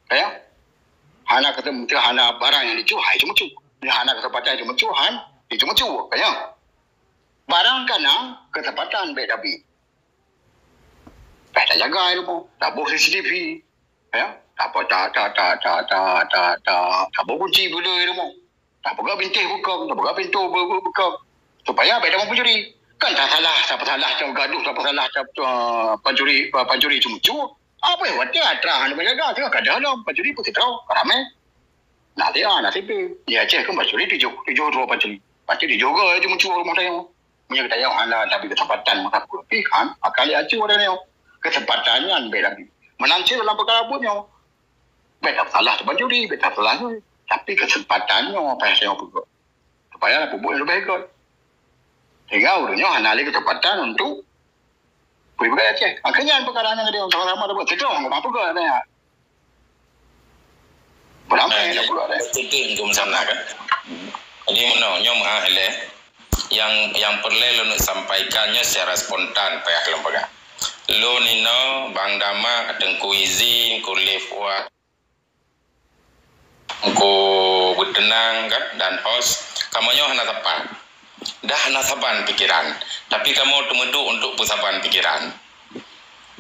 ya. Hana keuseumpatan, hana barang nyang dicuek, hai ceumeucue. Nyan hana keuseumpatan ceumeucue, han diceumeucue, ya. Barang ka na, keuseumpatan bèk tabi. Bèk tajaga ilmu, taboh C C T V, ya. Taboh, ta, ta, taboh kunci beu le ilmu. Tapeugah bintéh beukong, tapeugah pintoe beu, beu, beukong. Supaya bèk tamong pancuri. Kan tasalah, tapeusalah, tapeugadoh, tapeusalah, tap-, eh, pancuri, pa-, pancuri ceumeucue. Apa watèe atra hana menjaga, teuka ka dalam pancuri peusitroe, ka ramè. Na si A, na si B. Di Aceh kan pancuri tujoh, tujoh droe pancuri. Pasti tujoh goe ceumeucue rumoh tanyoe. Meunyoe geutanyoe hana tabi keuseumpatan meusapeue pih han, maka lé acu wadah nyoe. Keuseumpatan nyan bèk tabi. Meunan cit dalam peukara buet nyoe. Bèk tapeusalah tapancuri, bèk tapeusalah nyoe. Tapi keuseumpatan nyoe payah tanyoe peugöt. Supaya na peubuet leubeh göt. Sehingga ureueng nyoe hana lé keuseumpatan untuk peugöt Aceh. Makanya peukara nyan geutanyoe sama-sama tabuet. Sidroe ngon peugöt nyan. Beurapa Ah, nyang jadi, peugah deh? Betul tu Teungku Meusanna kan. Jadi meunoe nyoe meuah lé. Yang, yang peureulèe lôn sampaikan nyoe secara spontan payah lôn peugah. Lôn inoe Bang Dama, Teungku Izi, Teungku Lifwa, Teungku Beuteunang kan, dan host. Kamoe nyoe hana saban. Dah hana saban pikeran. Tapi kamoe teumeuduek untuk peusaban pikeran.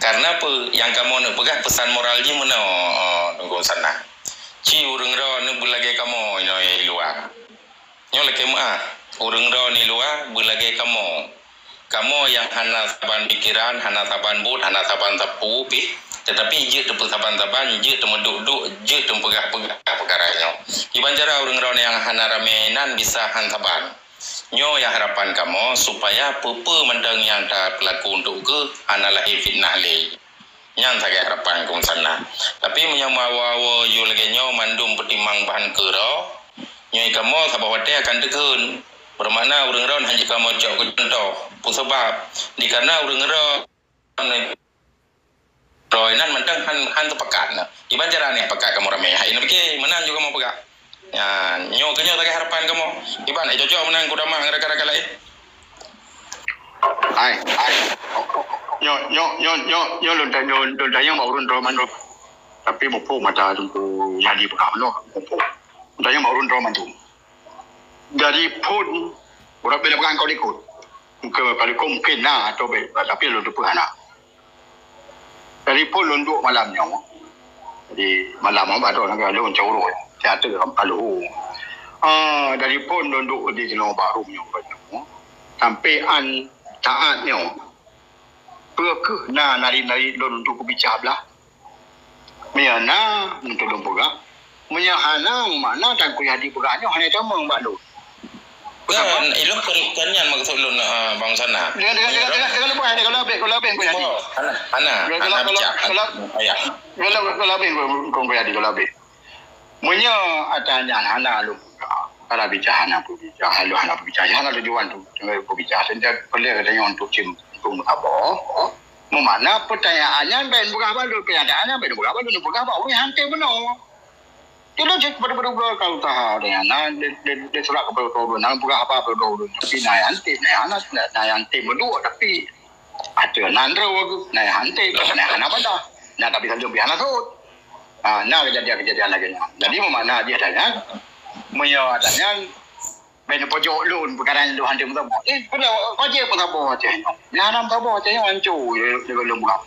Karena peue nyang kamoe neuk peugah peusan moral jih meunoe, Teungku Meusanna. Ci ureueng droeneuh beulagèe kamoe inoe i luwa. Nyoe lakèe meuah, ureueng droeneuh i luwa beulagèe kamoe. Kamoe nyang hana saban pikeran, hana saban buet, hana saban sapeue pih, teutapi jeuet teupeusaban-saban, jeuet teumeuduek-duek, jeuet teupeugah-peugah peukara nyoe. Kiban cara ureueng droeneuh nyang hana ramè inan bisa han saban. Nyoe nyang harapan kamoe, supaya peue-peue mantong nyang tapeulaku untuk geuh hana lahé fitnah lé. Nyan sagai harapan Teungku Meusanna. Tapi meunyoe meuawa-awa yue lagèe nyoe mandum peutimang bahan keudroe, nyoe kamoe saboh watèe akan teukheun. Beumakna ureueng droe hana jeuet kamoe cok keu cuntoh. Peue sabab? Dikareuna ureueng droe Droe inan mantong han, han teupakat na. Kiban cara nyan pakat kamoe ramè? Hai, na pike, meunan juga kamoe peugah. Nyan, nyoe keuh nyoe lagèe harapan kamoe. Kiban, eh, cocok meunan keu Dama ngon rakan-rakan laén. Hai, hai. Nyoe, nyoe, nyoe, nyoe, nyoe lôn ta-, nyoe lôn tanyong bak ureueng droe mandum. Tapi muphom mata Teungku Yadi peugah meunoe, muphom. Lôn tanyong bak ureueng droe mandum. Jadi phôn, uroe bela peugah keu likot. Mungkin keu likot mungkin na atau be-, tapi lôn teupeu hana. Jadi phôn lôn duek malam nyoe. Jadi malam nyoe baru nak lôn cak uroe. Teater Ampalo. Ah, jadi phôn lôn duek di jinoe baru nyoe. Sampai an saat nyoe. Peu kheueh na nari-nari lôn untuk kubica blah? Meunyoe na, untuk lôn peugah. Meunyoe hana, makna dan kuya dipeugah nyoe hana tamong bak lôn. Peugah apa? Kan, ilôn kon, kon nyan maksud lôn, ah, Bang Sana. Dengar, dengar, dengar, dengar, dengar leubeh, dengar leubeh, dengar leubeh, kuya di. Oh, hana, hana, Kalau, hana kalau, bicara. Kalau, Ayah. Kalau, kalau leubeh, kong kuya di, kalau leubeh. Meunyoe ata nyan hana lôn peugah, hana bicara, hana peubicara, hana, hana peubicara, hana tujuan tu, peubicara. Sehingga perlu katanya untuk sim, untuk meusaboh. Meumakna pertanyaan nyan bèk neupeugah bak lôn, pernyataan nyan bèk neupeugah bak lôn, neupeugah bak ureueng nyang han tém bunoe. Jadi cit beudoh-beudoh ka usaha ureueng nyan, na di, di, di surat keupada ureueng nyan peugah haba beudoh ureueng, tapi na nyang han tém, na nyang hana, na nyang han tém meuduek, tapi ateueh nan droe, na nyang han tém, na nyang hana padah. Na tapi sajoe pih hana sot. Ha, na kejadian-kejadian lagèe nyan. Jadi meumakna jih ata nyan, meunyoe ata nyan bèk neupojok lôn peukara nyang lôn han tém meusaboh. Eh, peue wajéb meusaboh Aceh nyoe. Nyang hana meusaboh Aceh nyoe hanco lé, lé lôn peugah.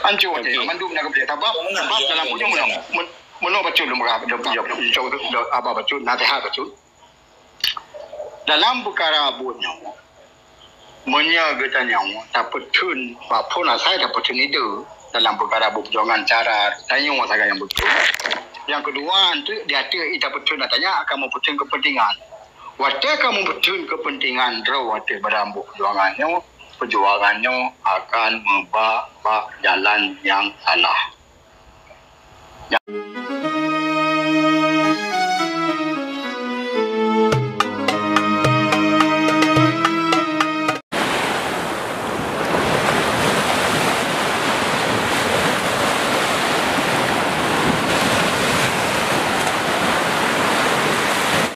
Hanco Aceh nyoe, mandum nyang geubri. Sabab, sabab dalam bunoe meunoe, meunoe bacut lôn peugah, haba bacut, naseuhat bacut. Dalam peukara buet nyoe, meunyoe geutanyoe tapeutheun, bak phon asai tapeutheun ide dalam peukara buet peujuangan cara tanyoe sagai nyang beutôi. Nyang keudua, enteuk di ateueh tapeutheun ata nyan akan meupeutheun keupeuntengan. Watèe ka meupeutheun keupeuntengan droe ateueh barang buet peujuangan nyoe, peujuangan nyoe akan meuba bak jalan nyang salah.